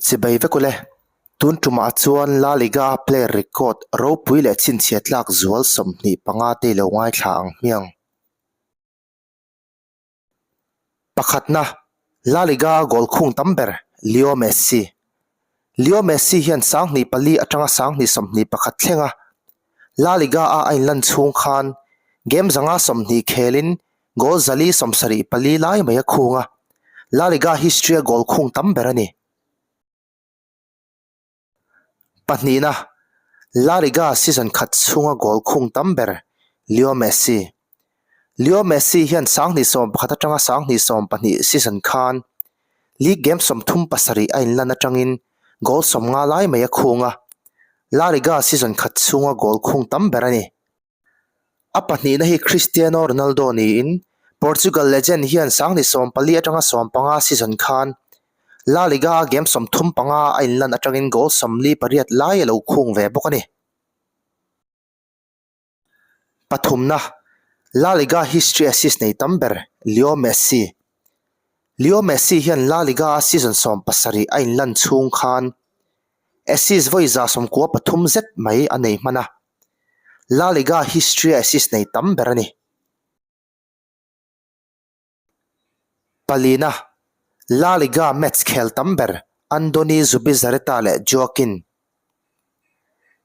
Chibai vek ule, tun tumah chuan La Liga a player record ropui leh chhinchhiah tlak zual 25 te i lo ngaithla ang hmiang. Pakhatna, La Liga a goal khung tam ber Leo Messi. Leo Messi hian 2004 atanga 2021 thlenga La Liga a a inlan chhung khan game 520 khelin goal 474 lai mai a khung a, La Liga history a goal khung tam ber a ni. Pahnihna, La Liga season khat chhunga goal khung tam ber Leo Messi. Leo Messi hian 2011 atanga 2012 season khan league game 37 a inlan atangin goal 50 lai mai a khung a, La Liga season khat chhunga goal khung tam ber a ni. A pahnihna hi Cristiano Ronaldo niin Portugal legend hian 2014 atanga 15 season khan La Liga-a game 35 a inlan atangin goal 48 lai a lo khung ve bawk a ni. Pathumna, La Liga history assist nei tam ber Leo Messi. Leo Messi hian La Liga-a season 17 a inlan chhung khan assist vawi 93 zet mai a nei hman a. La Liga history a assist nei tam ber a ni. Palina, La Liga match khel tam ber Andoni Zubizarreta leh Joaquin.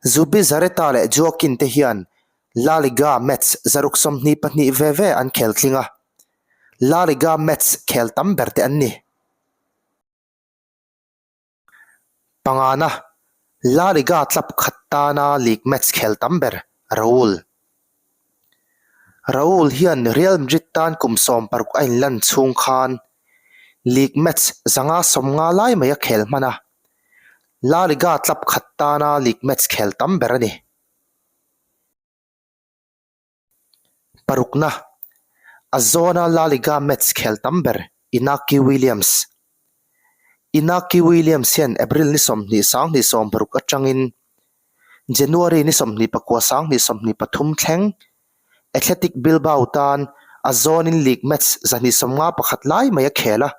Zubizarreta leh Joaquin te hian La Liga match 122 ve ve an khel tling a, La Liga match khel tam ber te an ni. Pangana, La Liga club khat tana league match khel tam ber Raul. Raul hian Real Madrid tan kum 16 a inlan chhung khan league match 550 lai mai a khel hman a, La Liga club khat tana league match khel tam ber a ni. Parukna, a zawna La Liga match khel tam ber Inaki Williams. Inaki Williams hian April ni 20 2016 atangin January ni 29 2023 thleng Athletic Bilbao tan a zawnin league match 251 lai mai a khel a,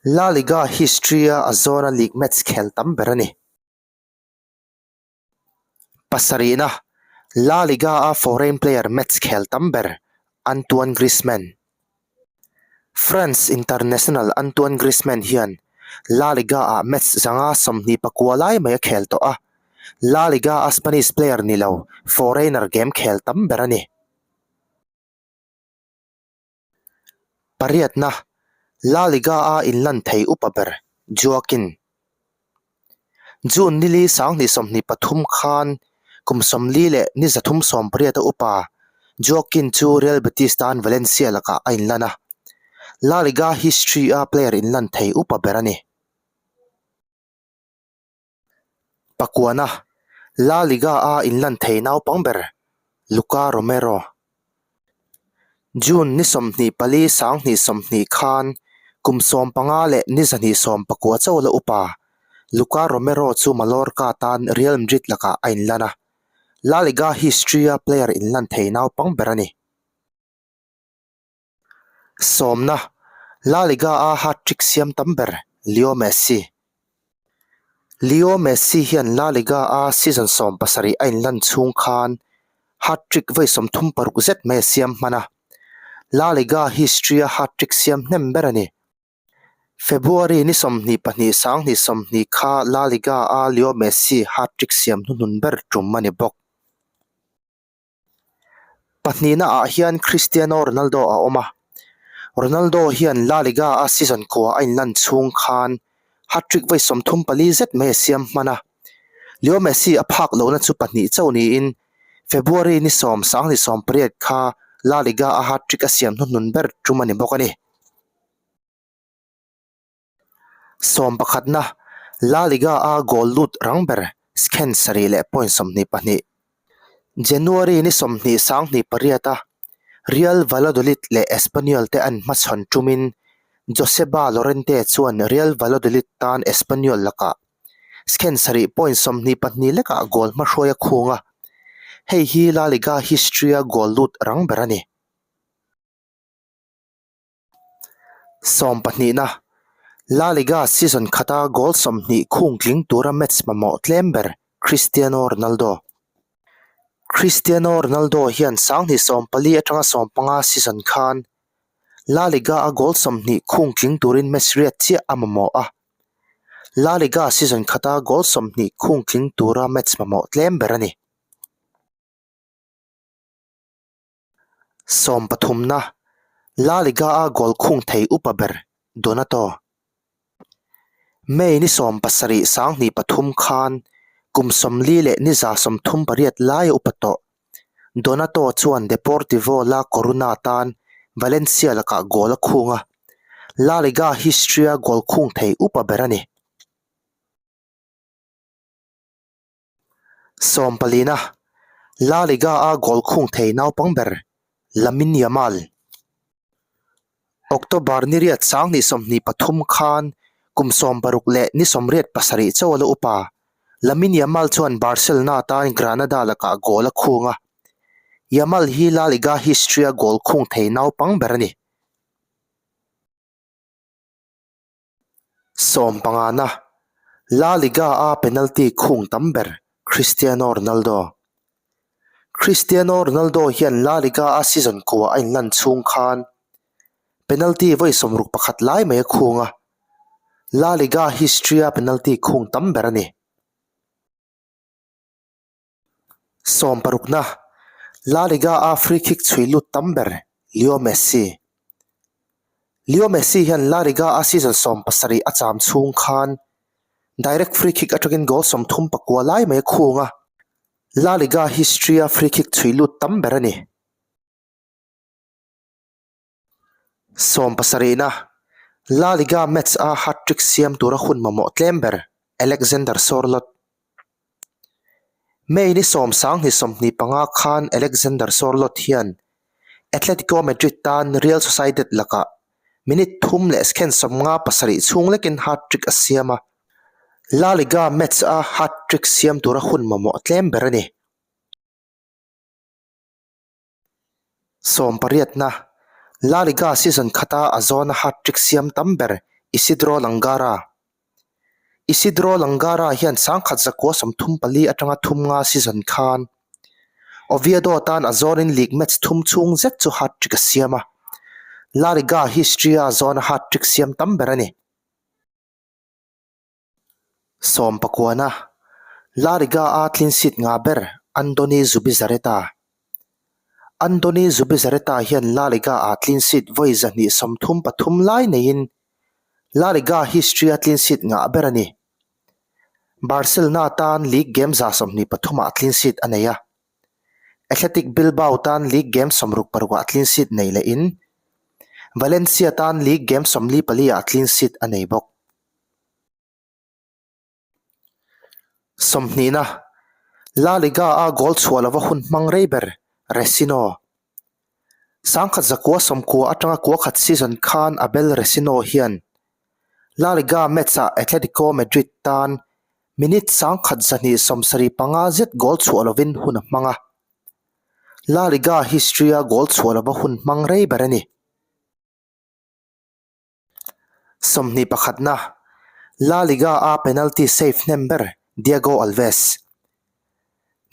La Liga history-a a zawna league match khel tam ber a ni. Pasarihna, La Liga-a foreign player match khel tam ber Antoine Griezmann. France international Antoine Griezmann hian La Liga-ah match 529 lai mai a khel tawh a, La Liga-a Spanish player ni lo foreigner game khel tam ber a ni. Pariatna, La Liga-a inlan thei upa ber Joaquin. June nili 2023 khan kum 40 leh ni 380 a upa Joaquin chu Real Betis tan Valencia lakah a inlan a, La Liga history-a player inlan thei upa ber a ni. Pakuana, La Liga-a inlan thei naupang ber Luka Romero. June ni 24 2020 khan kum 15 leh ni 219 chauh la upa Luka Romero chu Mallorca tan Real Madrid lakah a inlan a, La Liga history-a player inlan thei naupang ber a ni. Sawmna, La Liga-a hat-trick siam tam ber Leo Messi. Leo Messi hian La Liga-a season 17 a inlan chhung khan hat-trick vawi 36 zet mai a siam hman a, La Liga history-a hat-trick siam hnem ber a ni. February ni 22 2020 kha La Liga-a Leo Messi hat-trick siam hnuhnun ber tum a ni bawk. Pahnihna ah hian Cristiano Ronaldo a awm a, Ronaldo hian La Liga a season kua a inlan chhung khan hat-trick vawi 34 zet mai a siam hman a, Leo Messi a phak lohna chu pahnih chauh niin February ni 10 2018 kha La Liga a hat-trick a siam hnuhnun ber tum a ni bawk a ni. Sawm pakhatna, La Liga-a goal lut rang ber Skhen sarih leh point 22. January ni 20 2008-a Real Valladolid leh Espanyol te an hmachhawn tumin Joseba Llorente chuan Real Valladolid tan Espanyol lakah Skhen sarih point 22 lekah goal hmahruai a khung a, hei hi La Liga history-a goal lut rang ber a ni. Sawm pahnihna, La Liga season khata goal 20 khung tling tura match mamawh tlem ber Cristiano Ronaldo. Cristiano Ronaldo hian 2014 atanga 15 season khan La Liga-a goal 20 khung tling turin match riat chiah a mamawh a. La Liga season khata goal 20 khung tling tura match mamawh tlem ber a ni. Sawmpathumna, La Liga-a goal khung thei upa ber Donato. May ni 17 2003 khan kum 40 leh ni 38 laia upa tawh Donato chuan Deportivo La Coruna tan Valencia lakah goal a khung a, La Liga history-a goal khung thei upa ber a ni. Sawmpalina, La Liga-a goal khung thei naupang ber Lamine Yamal. October ni riat 2023 khan kum 60 leh ni 87 chauh a la upa Lamine Yamal chuan Barcelona tan Granada lakah goal a khung a, Yamal hi La Liga history-a goal khung thei naupang ber a ni. Sawmpangana, La Liga-a penalty khung tam ber Cristiano Ronaldo. Cristiano Ronaldo hian La Liga-a season kua a inlan chhung khan penalty vawi 61 lai mai a khung a, La Liga history-a penalty khung tam ber a ni. Sawmparukna, La Liga-a free kick chhui lut tam ber Leo Messi. Leo Messi hian La Liga-a season 17 a cham chhung khan direct free kick atangin goal 39 lai mai a khung a, La Liga history-a free kick chhui lut tam ber a ni. Sawmpasarihna, La Liga match-a hat-trick siam tura hun mamawh tlem ber Alexander Sorloth. May ni 10 2025 khan Alexander Sorloth hian Atletico Madrid tan Real Sociedad lakah minute thum leh second 57 chhung lekin hat-trick a siam a, La Liga match-a hat-trick siam tura hun mamawh tlem ber a ni. Sawmpariatna, La Liga season khata a zawna hat-trick siam tam ber Isidro Langara. Isidro Langara hian 1934 atanga 35 season khan Oviedo tan a zawnin league match thum chhung zet chu hat-trick a siam a, La Liga history-a a zawna hat-trick siam tam ber a ni. Sawmpakuana, La Liga-a clean sheet ngah ber Andoni Zubizarreta. Andoni Zubizarreta hian La Liga-ah clean sheet vawi 233 lai neiin La Liga history-a clean sheet ngah ber a ni. Barcelona tan league game 23-ah clean sheet a nei a. Athletic Bilbao tan league game 66-ah clean sheet nei lehin Valencia tan league game 44-ah clean sheet a nei bawk. Sawmhnihna, La Liga-a goal chhuah lova hun hmang rei ber Resino. 1990 atanga 91 season khan Abel Resino hian La Liga match-ah Atletico Madrid tan minute 1275 zet goal chhuah lovin hun a hmang a, La Liga history-a goal chhuah lova hun hmang rei ber a ni. 21na, La Liga-a penalty save hnem ber Diego Alves.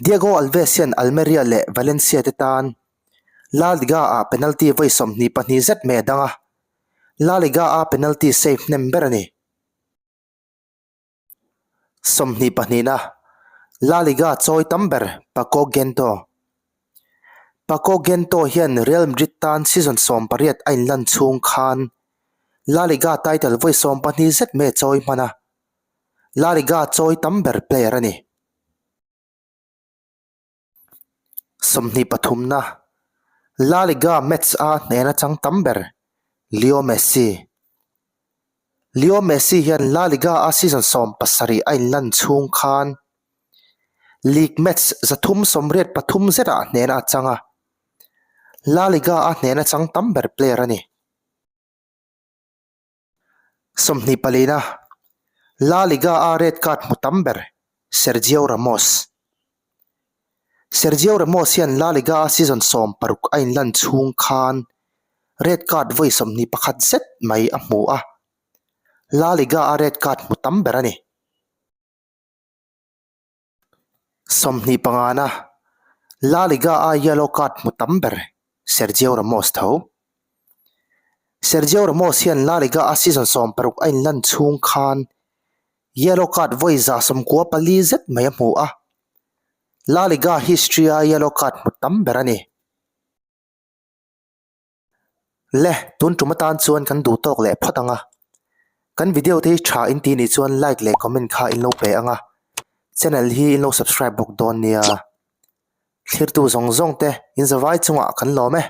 Diego Alves hian Almeria leh Valencia te tan La Liga-ah penalty vawi 22 zet mai a dang a, La Liga-a penalty save hnem ber a ni. 22na, La Liga chawi tam ber Paco Gento. Paco Gento hian Real Madrid tan season 18 a inlan chhung khan La Liga title vawi 12 zet mai a chawi hman a, La Liga chawi tam ber player a ni. 23na, La Liga match-a hnehna chang tam ber Leo Messi. Leo Messi hian La Liga-a season 17 a inlan chhung khan league match 383 zetah hnehna a chang a, La Liga-a hnehna chang tam ber player a ni. 24na, La Liga-a red card hmu tam ber Sergio Ramos. Sergio Ramos hian La Liga-a season 16 a inlan chhung khan red card vawi 21 zet mai a hmu a, La Liga-a red card hmu tam ber a ni. 20 pangana, La Liga-a yellow card hmu tam ber Sergio Ramos tho. Sergio Ramos hian La Liga-a season 16 a inlan chhung khan yellow card vawi 94 zet mai a hmu a, La Liga history-a yellow card hmu tam ber a ni. Le, tun tum atan chuan kan duh tawk leh phawt ang a. Kan video te hi tha in tih nih chuan like leh comment kha in lo pe ang a. Channel hi in lo subscribe bawk dawn nia. Thlirtu zawng zawng te in zavai chungah kan lawm e.